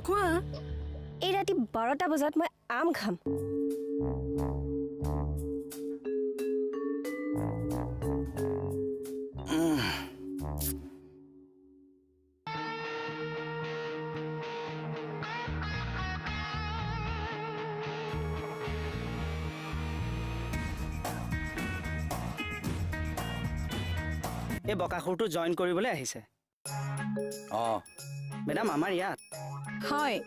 কোৱা। এই ৰাতি 12টা বজাত মই আম খাম। এই বকাসুৰটো জইন কৰিবলৈ আহিছে। অঁ মেডাম, আমাৰ ইয়াত। হয়।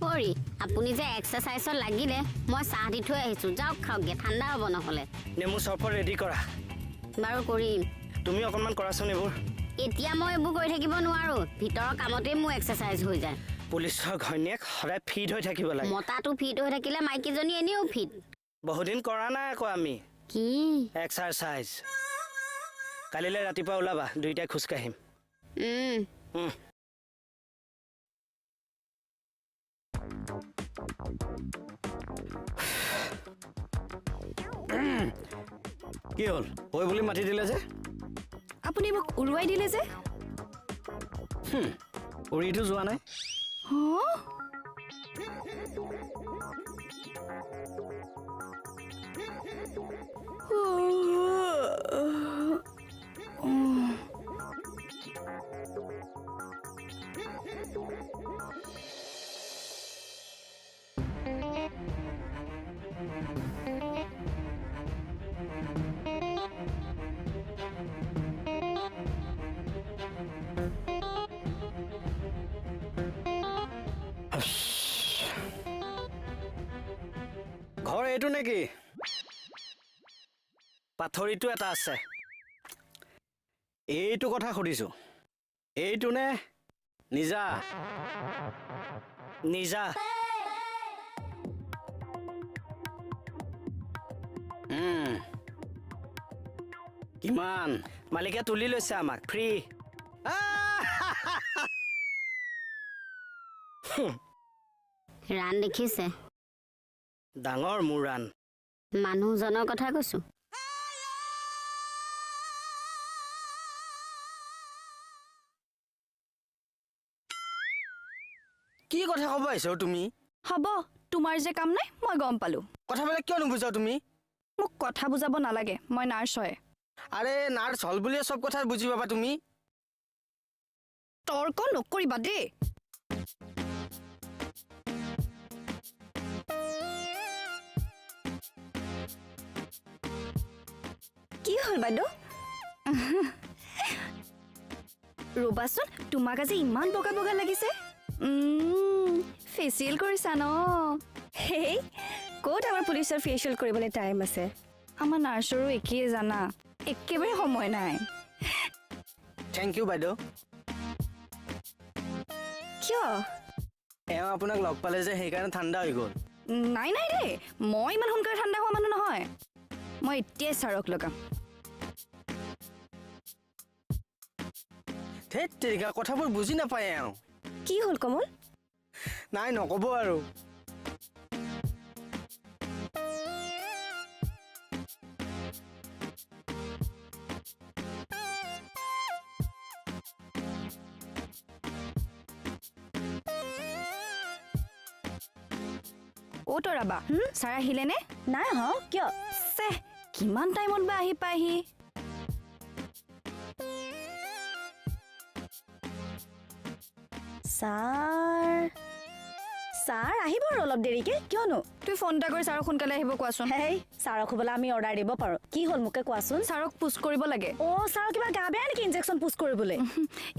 পৰি, আপুনি যে এক্সাৰচাইজত লাগিলে, মই চাহ দি থৈ আহিছোঁ, যাওক খাওকগে, ঠাণ্ডা হ'ব নহ'লে। নেমু চৰবত ৰেডি কৰা। বাৰু কৰিম। তুমি অকণমান কৰাচোন এইবোৰ। এতিয়া মই এইবোৰ কৰি থাকিব নোৱাৰো, ভিতৰৰ কামতেই মোৰ এক্সাৰচাইজ হৈ যায়। পুলিচৰ ঘৈণীয়েক সদায় ফিট হৈ থাকিব লাগে। মতাটো ফিট হৈ থাকিলে মাইকীজনী এনেও ফিট। বহুদিন কৰা নাই আকৌ আমি। কি এক্সাৰচাইজ? কালিলৈ ৰাতিপুৱা ওলাবা, দুইটাই খোজকাঢ়িম। কি হ'ল? ঐ বুলি মাতি দিলে যে? আপুনি মোক উৰুৱাই দিলে যে? উৰিটো যোৱা নাই। ঘৰ এইটো নেকি? পাথৰিটো এটা আছে। এইটো কথা সুধিছো, এইটো নে নিজা? নিজা। কিমান? মালিকে তুলি লৈছে আমাক ফ্ৰী। ৰাণ দেখিছে? ডাঙৰ মোৰ ৰাণ। মানুহজনৰ কথা কৈছো। কি কথা ক'ব আহিছ তুমি? হ'ব, তোমাৰ যে কাম নাই মই গম পালো। কথাবিলাক কিয় নুবুজা তুমি? মোক কথা বুজাব নালাগে, মই নাৰ্ছ হয়। আৰে নাৰ্ছ হ'ল বুলিয়ে চব কথা বুজি পাবা তুমি? তৰ্ক নকৰিবা দেই। কি হ'ল বাইদেউ? ৰ'বাচোন, তোমাক আজি ইমান বগা বগা লাগিছে। ফেচিয়েল কৰিছা ন? হেই, ক'ত আমাৰ পুলিচৰ ফেচিয়েল কৰিবলৈ টাইম আছে? আমাৰ নাৰ্ছৰো একেই জানা, একেবাৰে সময় নাই। Thank U বাইদেউ। কিয়? এওঁ আপোনাক লগ পালে যে সেইকাৰণে ঠাণ্ডা হৈ গ'ল। নাই নাই দেই, মই ইমান সোনকালে ঠাণ্ডা হোৱা মানুহ নহয়। মই এতিয়াই ছাৰক লগাম। ধেত তেৰিকা, কথাবোৰ বুজি নাপায় এওঁ। কি হ'ল কমল? নাই নক'ব আৰু। অ' তৰাবা, ছাৰ আহিলেনে? নাই অহা। কিয়? চেহ, কিমান টাইমত বা আহি পায়হি। ছাৰ ছাৰ আহিব আৰু অলপ দেৰিকে। কিয়নো? তুই ফোন এটা কৰি ছাৰক সোনকালে আহিব কোৱাচোন। হেই, ছাৰক হ'বলা আমি অৰ্ডাৰ দিব পাৰোঁ। কি হ'ল মোকে কোৱাচোন? ছাৰক পুছ কৰিব লাগে। অ' ছাৰৰ কিবা গা বেয়া নেকি ইনজেকশ্যন পুছ কৰিবলৈ?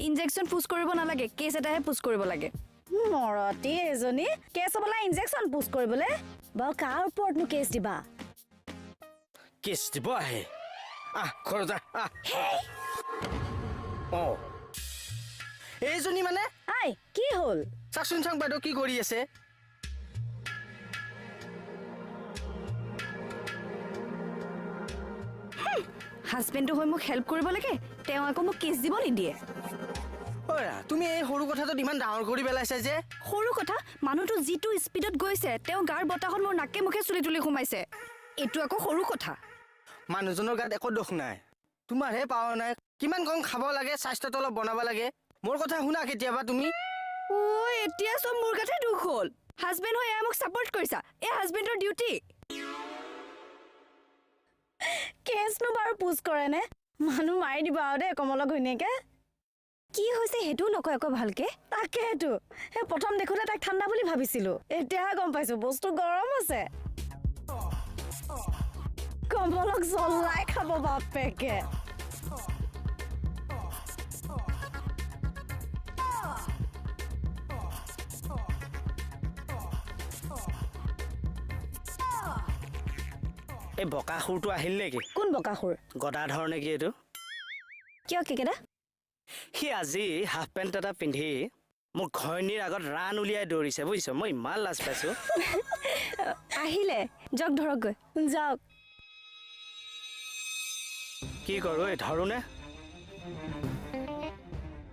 ইনজেকশ্যন পুছ কৰিব নালাগে, কেছ এটাহে পুছ কৰিব লাগে। মৰতী এজনী, কেছ হ'বলা ইনজেকশ্যন পুছ কৰিবলৈ? বাৰু কাৰ ওপৰতনো কেছ দিবা? কেছ দিব আহে? আহ ঘৰত আহ। অঁ এইজনী মানে? আই কি হ'ল? চাওকচোন চাওক বাইদেউ কি কৰি আছে। হাজবেণ্ডটো হৈ মোক হেল্প কৰিব লাগে, তেওঁ আকৌ মোক কেছ দিব নিদিয়ে। অৰা তুমি এই সৰু কথাটোত ইমান ডাঙৰ কৰি পেলাইছা যে। সৰু কথা? মানুহটো যিটো স্পীডত গৈছে, তেওঁ গাৰ বতাহত মোৰ নাকে মুখে চুলি তুলি সোমাইছে। এইটো আকৌ সৰু কথা? মানুহজনৰ গাত একো দোষ নাই, তোমাৰহে পাৱা নাই। কিমান কম খাব লাগে, স্বাস্থ্যটো অলপ বনাব লাগে। মোৰ কথা শুনা কেতিয়াবা তুমি। অ' এতিয়া চব মোৰ গাতহে দুখ হ'ল। হাজবেণ্ড হৈ এয়া মোক ছাপৰ্ট কৰিছা, এই হাজবেণ্ডৰ ডিউটি। কেছনো বাৰু পুজ কৰেনে? মানুহ মাৰি দিব আৰু দেই কমলৰ ঘৈণীয়েকে। কি হৈছে সেইটোও নকয় আকৌ ভালকে। তাকেতো, সেই প্ৰথম দেখোঁতে তাইক ঠাণ্ডা বুলি ভাবিছিলো, এতিয়াহে গম পাইছো বস্তু গৰম আছে। কমলক জ্বলাই খাব বাপেকে। এই বকাসুৰটো আহিল নেকি? কোন বকাসুৰ? গদাধৰ নেকি এইটো? কিয় কেকেদা? সি আজি হাফ পেণ্ট এটা পিন্ধি মোৰ ঘৈণীৰ আগত ৰাণ উলিয়াই দৌৰিছে, বুজিছ? মই ইমান লাজ পাইছো। আহিলে যাওক, ধৰকগৈ। যাওক। কি কৰোঁ এই, ধৰোনে?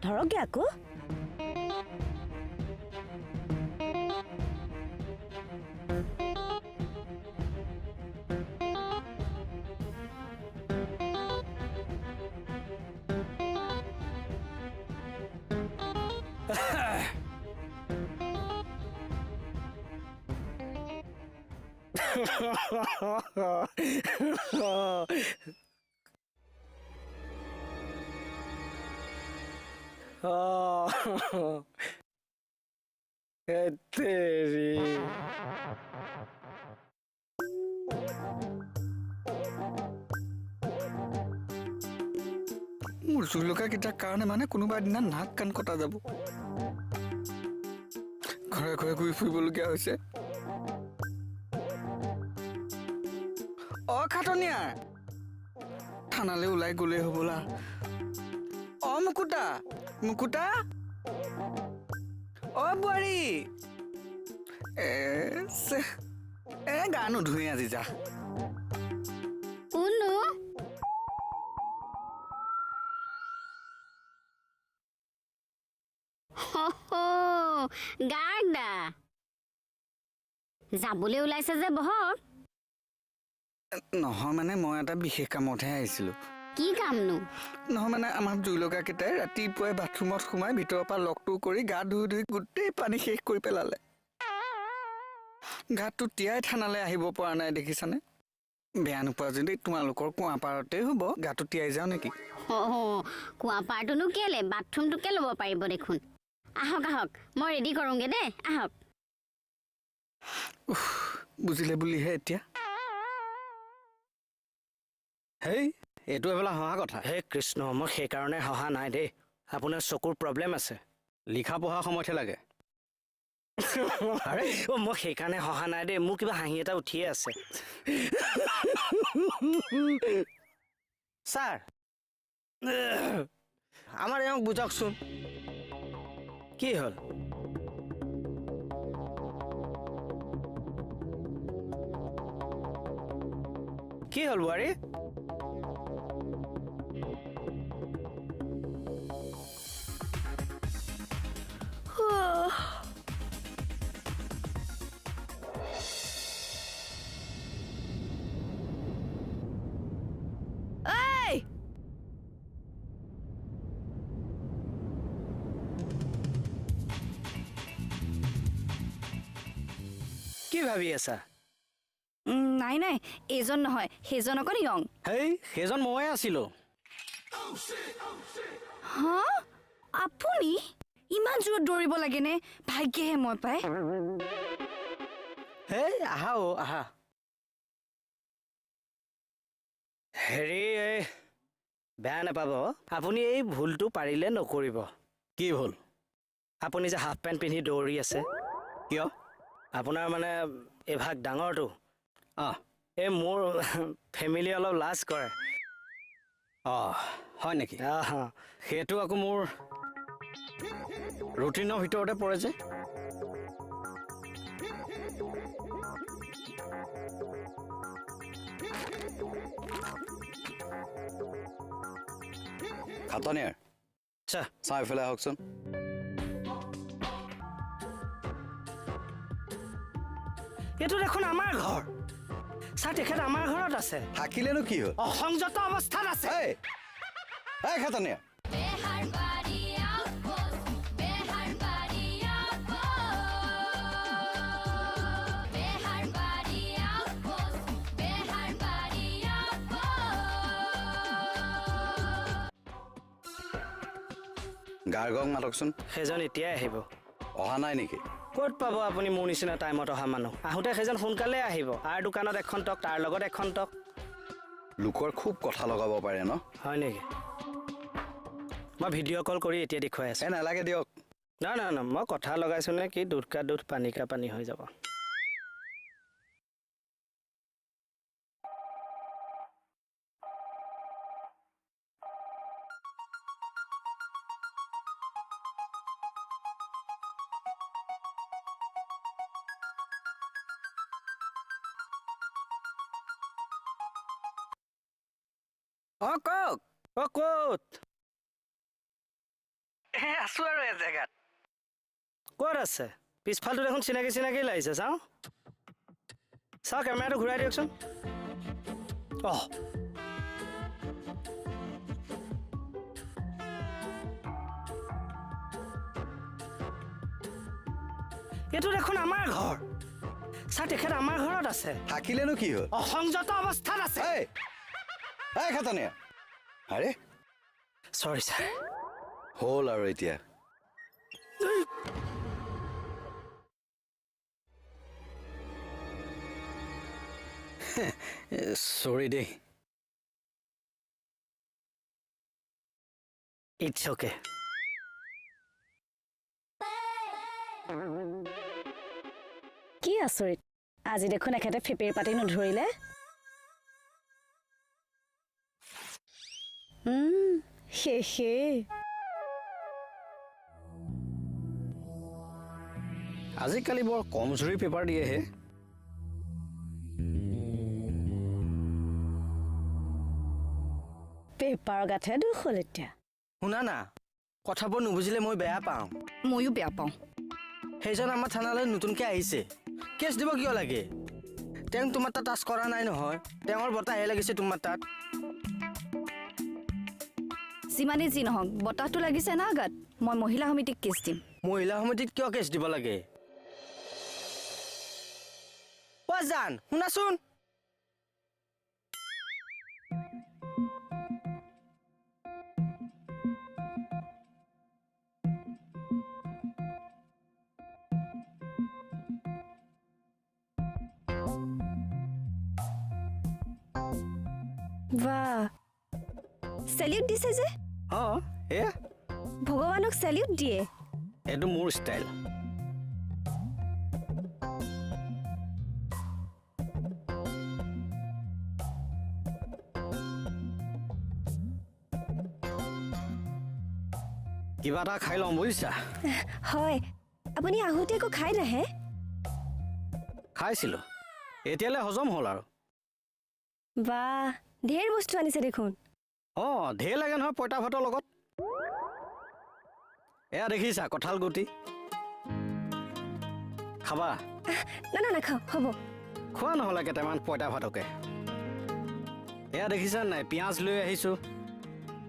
ধৰকগে আকৌ। তেৰি মোৰ জুলুকাকেইটাৰ কাৰণে মানে কোনোবা দিনা নাক কাণ কটা যাব। ঘৰে ঘৰে ঘূৰি ফুৰিবলগীয়া হৈছে। অ খাটনিয়াৰ, থানালৈ ওলাই গ'লেই হ'বলা। অ মুকুতা, মুকুতা, অ বোৱাৰী, এ গা নুধুৱে আজি, যা। কোননো? গাৰ্গ দা যাবলৈ ওলাইছে যে, বহক। নহয় মানে মই এটা বিশেষ কামতহে আহিছিলোঁ। কি কামনো? নহয় মানে আমাৰ জুইলগাকেইটাই ৰাতিপুৱাই বাথৰুমত সোমাই ভিতৰৰ পৰা লকটো কৰি গা ধুই ধুই গোটেই পানী শেষ কৰি পেলালে। গাটো তিয়াই থানালৈ আহিব পৰা নাই, দেখিছানে? বেয়া নোপোৱা যদি তোমালোকৰ কুঁৱা পাৰতেই হ'ব, গাটো তিয়াই যাওঁ নেকি? কুঁৱা পাৰটোনো কেলে, বাথৰুমটোকে ল'ব পাৰিব দেখোন। আহক আহক, মই ৰেডি কৰোঁগে দেই, আহক। বুজিলে বুলিহে এতিয়া। হেই, এইটো এবেলা হহা কথা। হে কৃষ্ণ, মই সেইকাৰণে হহা নাই দেই। আপোনাৰ চকুৰ প্ৰব্লেম আছে। লিখা পঢ়া সময়তহে লাগে। আৰে অ, মই সেইকাৰণে হহা নাই দেই, মোৰ কিবা হাঁহি এটা উঠিয়ে আছে। ছাৰ, আমাৰ এওঁক বুজাওকচোন। কি হ'ল? কি হ'ল বোৱাৰী? কি ভাবি আছা? নাই নাই, এইজন নহয়, সেইজন অকণ য়ং। হেই, সেইজন ময়ে আছিলো। হা, আপুনি ইমান জোৰত দৌৰিব লাগেনে? ভাগ্যেহে মই পাই। হেই, আহা অ, আহা। হেৰি, এই বেয়া নাপাব, আপুনি এই ভুলটো পাৰিলে নকৰিব। কি ভুল? আপুনি যে হাফ পেণ্ট পিন্ধি দৌৰি আছে। কিয়? আপোনাৰ মানে এভাগ ডাঙৰটো। এই মোৰ ফেমিলি অলপ লাজ কৰে। অঁ হয় নেকি? সেইটো আকৌ মোৰ ৰুটিনৰ ভিতৰতে পৰে যে। খাটনিয়াৰ, আচ্ছা, চাওঁ এইফালে আহকচোন। এইটো দেখোন আমাৰ ঘৰ। ছাৰ, তেখেত আমাৰ ঘৰত আছে। থাকিলেনো কি হ'ল? অসংযত অৱস্থাত আছে। এই এই খাটানীয়া, গাৰ্গক মাতকচোন। সেইজন এতিয়াই আহিব। অহা নাই নেকি? ক'ত পাব আপুনি মোৰ নিচিনা টাইমত অহা মানুহ? আহোঁতে সেইজন সোনকালে আহিব। আৰ দোকানত এখন টক, তাৰ লগত এখন টক। লোকৰ খুব কথা লগাব পাৰে ন? হয় নেকি? মই ভিডিঅ' কল কৰি এতিয়া দেখুৱাই আছোঁ। এই নালাগে দিয়ক। না না না, মই কথা লগাইছোঁ নে কি, দুধ কা দুধ পানী কা পানী হৈ যাব। অঁ কওক। অ ক'ত? আছোঁ আৰু এজেগাত। ক'ত আছে? পিছফালটো দেখোন চিনাকি চিনাকি লাগিছে। চাওঁ চাওঁ, কেমেৰাটো ঘূৰাই দিয়কচোন। অহ, এইটো দেখোন আমাৰ ঘৰ। ছাৰ, তেখেত আমাৰ ঘৰত আছে। থাকিলেনো কি হ'ল? অসংযত অৱস্থাত আছে। এই এই খাটানীয়া, আৰে চৰি ছাৰ। হ'ল আৰু এতিয়া। চৰি দেই। It's okay. কি আচৰিত, আজি দেখোন এখেতে ফেপেৰ পাতি নধৰিলে। শেষেই। আজিকালি বৰ কমজুৰি পেপাৰ দিয়েহে। পেপাৰৰ গাঁঠে দুখ হ'ল এতিয়া। শুনা না, কথাবোৰ নুবুজিলে মই বেয়া পাওঁ। ময়ো বেয়া পাওঁ। সেইজন আমাৰ থানালৈ নতুনকৈ আহিছে, কেছ দিব কিয় লাগে? তেওঁ তোমাৰ তাত টাচ কৰা নাই নহয়, তেওঁৰ বতাহে লাগিছে তোমাৰ তাত। যিমানেই যি নহওক, বতাহটো লাগিছে না গাত। মই মহিলা সমিতিক কেছ দিম। মহিলা সমিতিত কিয় কেছ দিব লাগে? অ জান, শুনাচোন। বাহ, চেলিউট দিছে যে। অঁ, এয়া ভগৱানক চেলিউট দিয়ে। এইটো মোৰ ষ্টাইল। কিবা এটা খাই লওঁ বুজিছা। হয়, আপুনি আহোঁতে একো খাই নাহে? খাইছিলোঁ, এতিয়ালৈ হজম হ'ল আৰু। বাহ, ঢেৰ বস্তু আনিছে দেখোন। অঁ, ঢেৰ লাগে নহয় পঁইতা ভাতৰ লগত। এয়া দেখিছা কঁঠাল গুটি, খাবা? না না নাখাওঁ, হ'ব। খোৱা নহ'লে কেইটামান পঁইতা ভাতকে। এয়া দেখিছা নাই, পিঁয়াজ লৈ আহিছোঁ,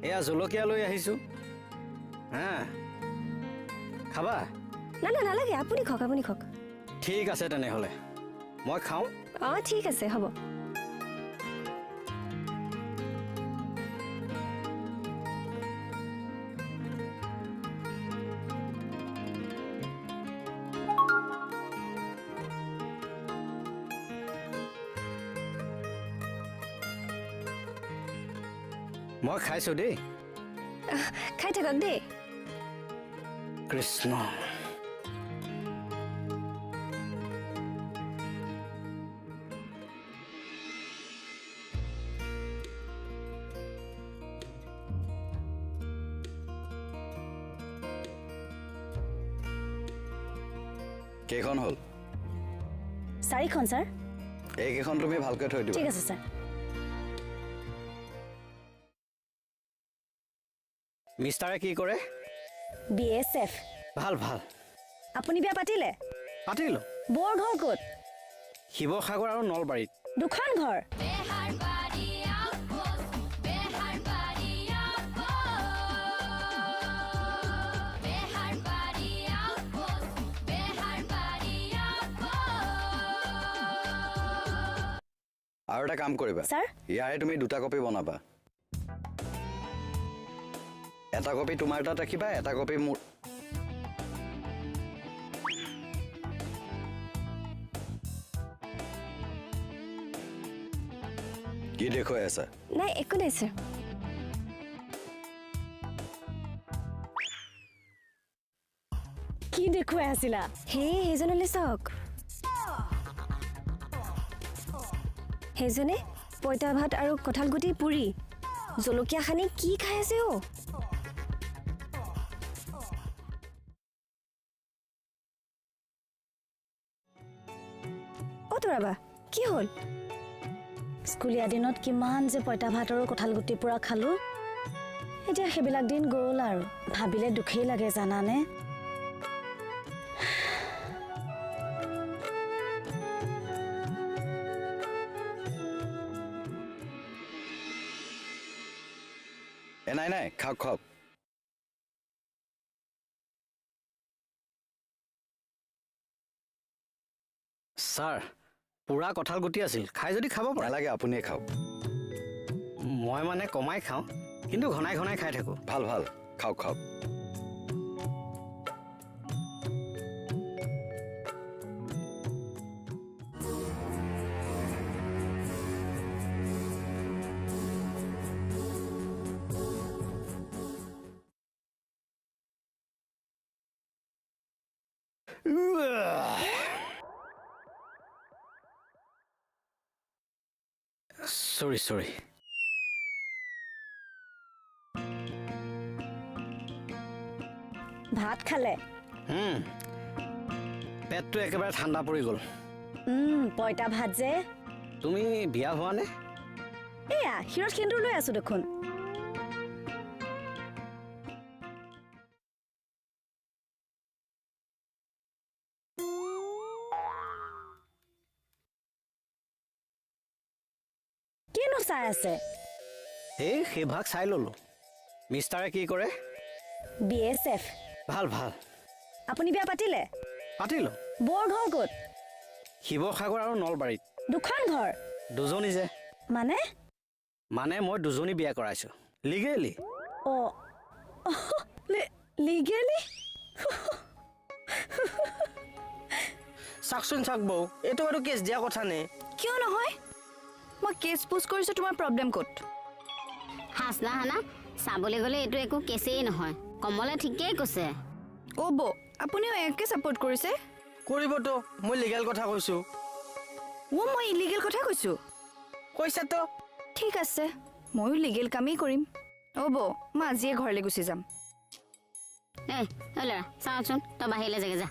এয়া জলকীয়া লৈ আহিছোঁ। হা, খাবা? না না নালাগে, আপুনি খাওক, আপুনি খাওক। ঠিক আছে তেনেহ'লে মই খাওঁ। অঁ ঠিক আছে, হ'ব। মই খাইছোঁ দেই। খাই থাকক দেই। কৃষ্ণ। কেইখন হ'ল? 4খন ছাৰ। এইকেইখন তুমি ভালকৈ থৈ দিবা। ঠিক আছে ছাৰ। মিষ্টাৰে কি কৰে? BSF। ভাল ভাল। আপুনি বিয়া পাতিলে? পাতিলোঁ। বৰ ঘৰ ক'ত? শিৱসাগৰ আৰু নলবাৰীত। দুখন ঘৰ। আৰু এটা কাম কৰিবা ছাৰ? ইয়াৰে তুমি দুটা কপি বনাবা। এটা কপি তোমাৰ তাত ৰাখিবা, এটা কপি মোৰ। কি দেখুৱাই আছা? নাই, একো নাই ছাৰ। কি দেখুৱাই আছিলা? সেই সেইজনলৈ চাওক, সেইজনে পঁইতা ভাত আৰু কঁঠালগুটি পুৰি জলকীয়া সানি কি খাই আছে অ'। অ' তৰাবা, কি হ'ল? স্কুলীয়া দিনত কিমান যে পঁইতা ভাত আৰু কঁঠালগুটি পোৰা খালোঁ, এতিয়া সেইবিলাক দিন গ'ল আৰু। ভাবিলে দুখেই লাগে জানানে। নাই নাই, খাওক খাওক। ছাৰ, পুৰা কঁঠালগুটি আছিল, খাই যদি খাব পাৰে। নালাগে, আপুনিয়ে খাওক। মই মানে কমাই খাওঁ, কিন্তু ঘনাই ঘনাই খাই থাকোঁ। ভাল ভাল, খাওক খাওক। চৰি চৰি। ভাত খালে? পেটটো একেবাৰে ঠাণ্ডা পৰি গ'ল। পঁইতা ভাত যে। তুমি বিয়া হোৱা নে? এয়া শিৰত সেন্দুৰ লৈ আছো দেখোন। কিনো চাই আছে? এই সেইভাগ চাই ললো। মিষ্টাৰে কি কৰে? BSF। ভাল ভাল। আপুনি বিয়া পাতিলে? পাতিলোঁ। বৰ ঘৰ ক'ত? শিৱসাগৰ আৰু নলবাৰীত। দুখন ঘৰ। দুজনী যে। মানে? মানে মই দুজনী বিয়া কৰাইছো লিগেলি। অ', লিগেলি? চাওকচোন চাওক বৌ, এইটো বাৰু কেছ দিয়া কথা নে? কিয় নহয়, মই কেছ পুছ কৰিছোঁ, তোমাৰ প্ৰব্লেম ক'ত? হাসনা হানা, চাবলৈ গ'লে এইটো একো কেছেই নহয়। কমলে ঠিকেই কৈছে। অ' বৌ, আপুনিও একে ছাপোৰ্ট কৰিছে? কৰিবতো, মই লিগেল কথা কৈছোঁ। অ' মই ইলিগেল কথা কৈছোঁ? কৈছাতো। ঠিক আছে, ময়ো লিগেল কামেই কৰিম। অ' বৌ, মই আজিয়ে ঘৰলৈ গুচি যাম। এই ল'ৰা, চাওঁচোন, তই বাহিৰলৈ যাগে যা।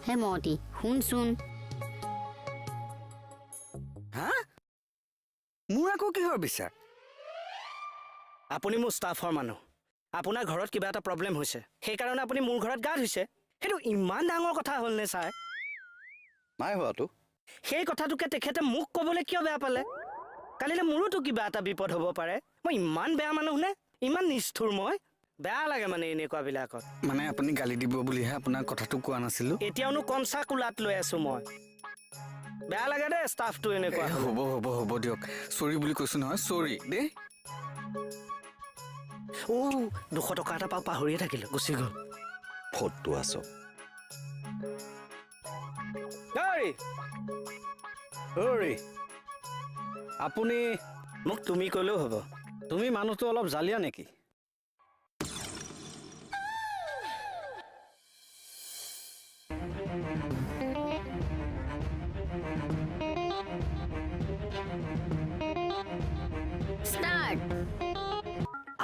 হে মতি, শুনচোন। হা, মোৰ আকৌ কিহৰ বিচাৰ? আপুনি মোৰ ষ্টাফৰ মানুহ, আপোনাৰ ঘৰত কিবা এটা প্ৰব্লেম হৈছে, সেইকাৰণে আপুনি মোৰ ঘৰত গা ধুইছে। সেইটো ইমান ডাঙৰ কথা হ'লনে ছাৰ? নাই হোৱাটো। সেই কথাটোকে তেখেতে মোক ক'বলৈ কিয় বেয়া পালে? কালিলৈ মোৰোতো কিবা এটা বিপদ হ'ব পাৰে। মই ইমান বেয়া মানুহ নে? ইমান নিষ্ঠুৰ মই? বেয়া লাগে মানে এনেকুৱাবিলাকত। মানে আপুনি গালি দিব বুলিহে আপোনাৰ কথাটো কোৱা নাছিলোঁ। এতিয়াওনো কঞ্চা কোলাত লৈ আছোঁ মই। বেয়া লাগে দেই ষ্টাফটো এনেকুৱা। হ'ব হ'ব হ'ব দিয়ক, চৰি বুলি কৈছোঁ নহয়, চৰি দেই। অ' 200 টকা এটা পাওঁ, পাহৰিয়ে থাকিলোঁ, গুচি গ'ল। ফটো আছ। আপুনি মোক তুমি ক'লেও হ'ব। তুমি মানুহটো অলপ জালিয়া নেকি?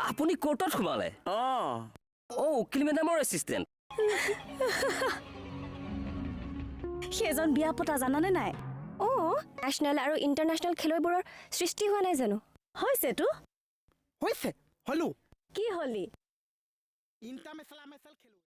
আপুনি কোৰ্টত সোমালে? অঁ। অ' উকিল মেডামৰ এছিষ্টেণ্ট। সেইজন বিয়া পতা জানানে নাই? অ' নেশ্যনেল আৰু ইণ্টাৰনেশ্যনেল খেলুৱৈবোৰৰ সৃষ্টি হোৱা নাই জানো? হৈছেতো। হৈছে, হলো। কি হলি? ইণ্টাৰনেশ্যনেল।